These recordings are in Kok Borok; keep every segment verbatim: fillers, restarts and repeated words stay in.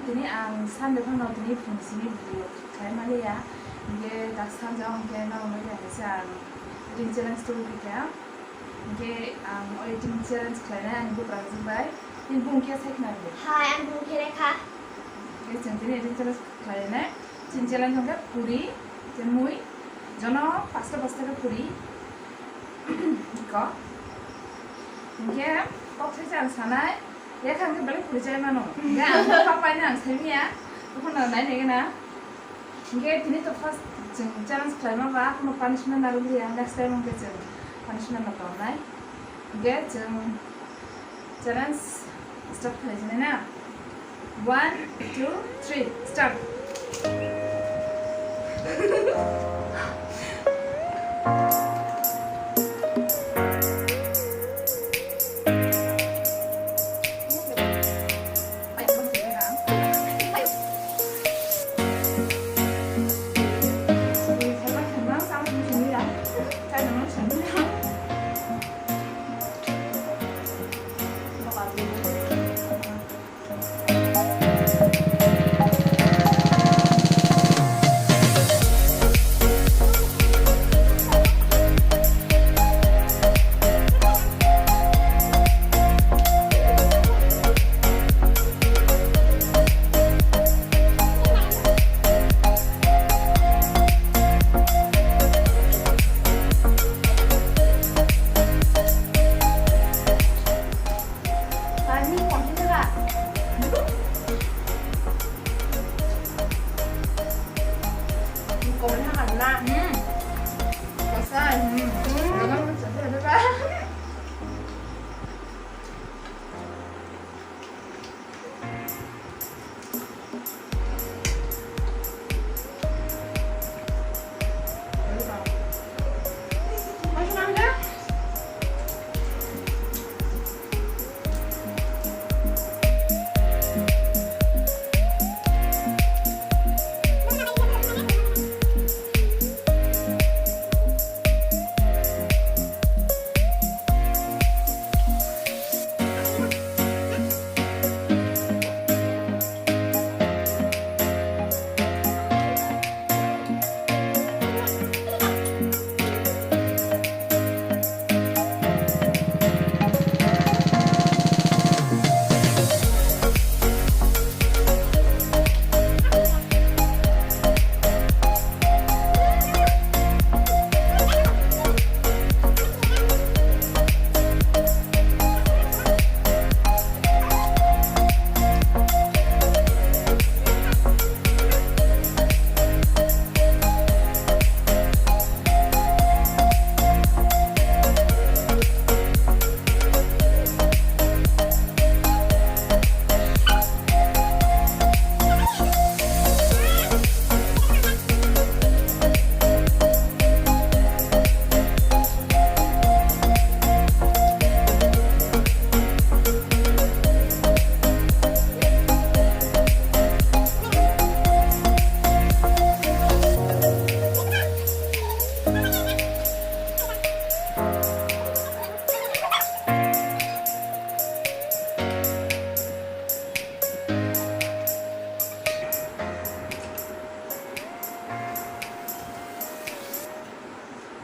Tini ang Sunday phano tini phung simi video khlai maliya. Hingke tak sanja hingke nono maliya kaisa ang eating challenge tubui kha. Hingke ang o eating challenge khlainai ani buprang jwk bai. Tini bung khe sai khna rw. Hai, ang bung khe Rekha. Hingke chwng tini eating challenge khlainai. Chini challenge hingke puri, tei mui, jono pasta pasta khe puri. Ko. Hingke kok sai ang sanai. Rekha hingke belai puri chai mano. Hingke ang kha paina ang sai miya. Buphano nai nai gana. Hingke tini to first chwng challenge khlaima ba, kuno punishment narwkliya, next time hingke chwng punishment no tongnai. Hingke chwng challenge start khlai sinai na. One, two, three, start.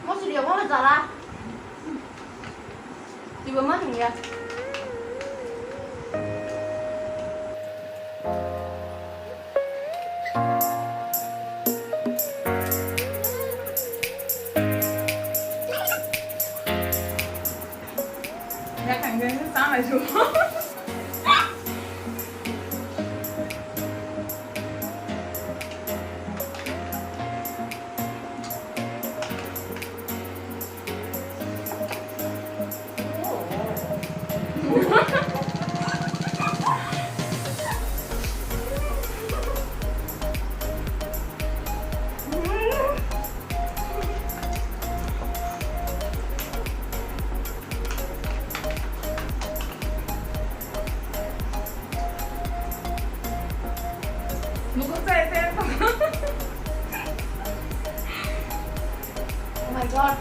Mosri ya, mama jala. Tiba ma thangya. Ya, kan gani sama su. Nukuk saya, saya. Oh my God.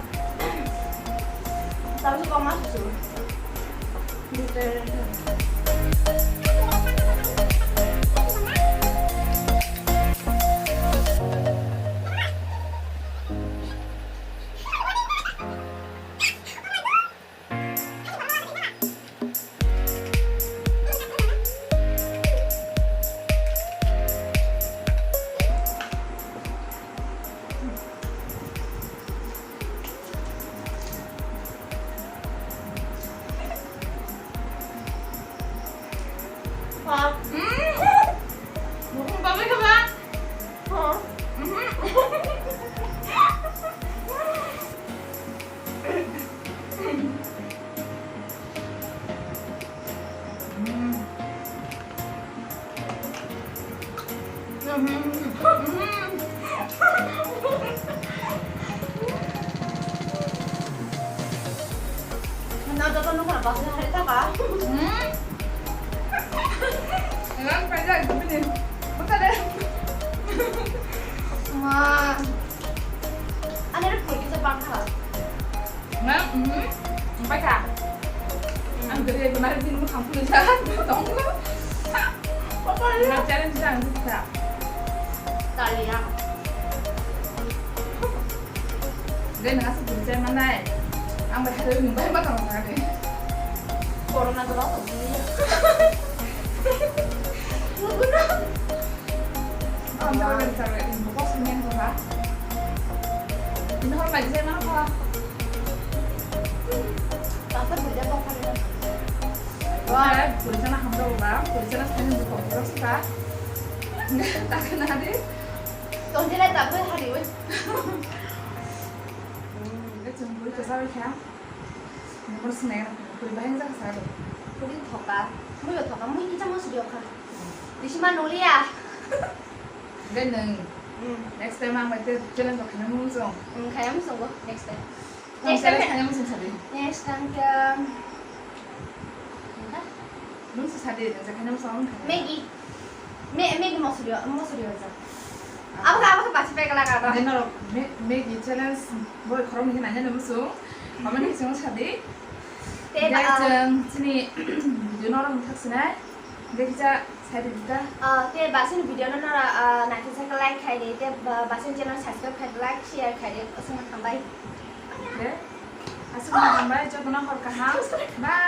Tahu sih kok masuk sih. Gitu. Baksa hari ta ba? Hmm? Ngan paja itu bini. Buka deh. Ma. Ani ada pergi ke Bangka. Ngan, hmm. Baca. Ang gede kemarin bini mau kampung aja. Tunggu. Apa ya? Ngan challenge aja, nggak bisa. Tali ya. Dai nang asuk bini chai manai. Ang bai hadai nung bai ma tong sa de. Corona to rok ni. Nunggu na. Ang bai bai sa bai nung bok sini yang sa. Ini hor bai chai mana kha? Apa bini tong kha ni? Wah, bini chana hampa ba, bini chana sini buka buka sa. Tak na de. Tong jela tak bai hari wai. Chwng bwrwi kwcharo kha. Nokbar swnai bwrwi bahai wngjakha sa do. Bwrwi thoka, mui bo thoka, mui kisa mosri o kha. Bisi ma noliya. Hwnkhe nwng next time ang bai tei challenge rok khaina muchung. Wng khaina muchungo next time. Next time khaina muchung sadi. Next time khe. Nwng se sadi, nwng se khaina muchung. Maggie. Me, Maggie mosri o, mosri o ja. Abo khe, abo khe basi pegla ka ba. Hwnkhe norok Me-, Maggie challenge boi khoroknwi khe nainani muchung. Comment section o sadi. Tei ba, chwng chini video norok thak sinai. Hwnkhe kisa sadi dita. Ah, tei basini video no nora, ah, naithok like khai di, tei ba, basini channel subscribe khai di, like, share khai di. Aswkno hambai. Hwnkhe aswkno hambai, jotono hor kaham. Bye.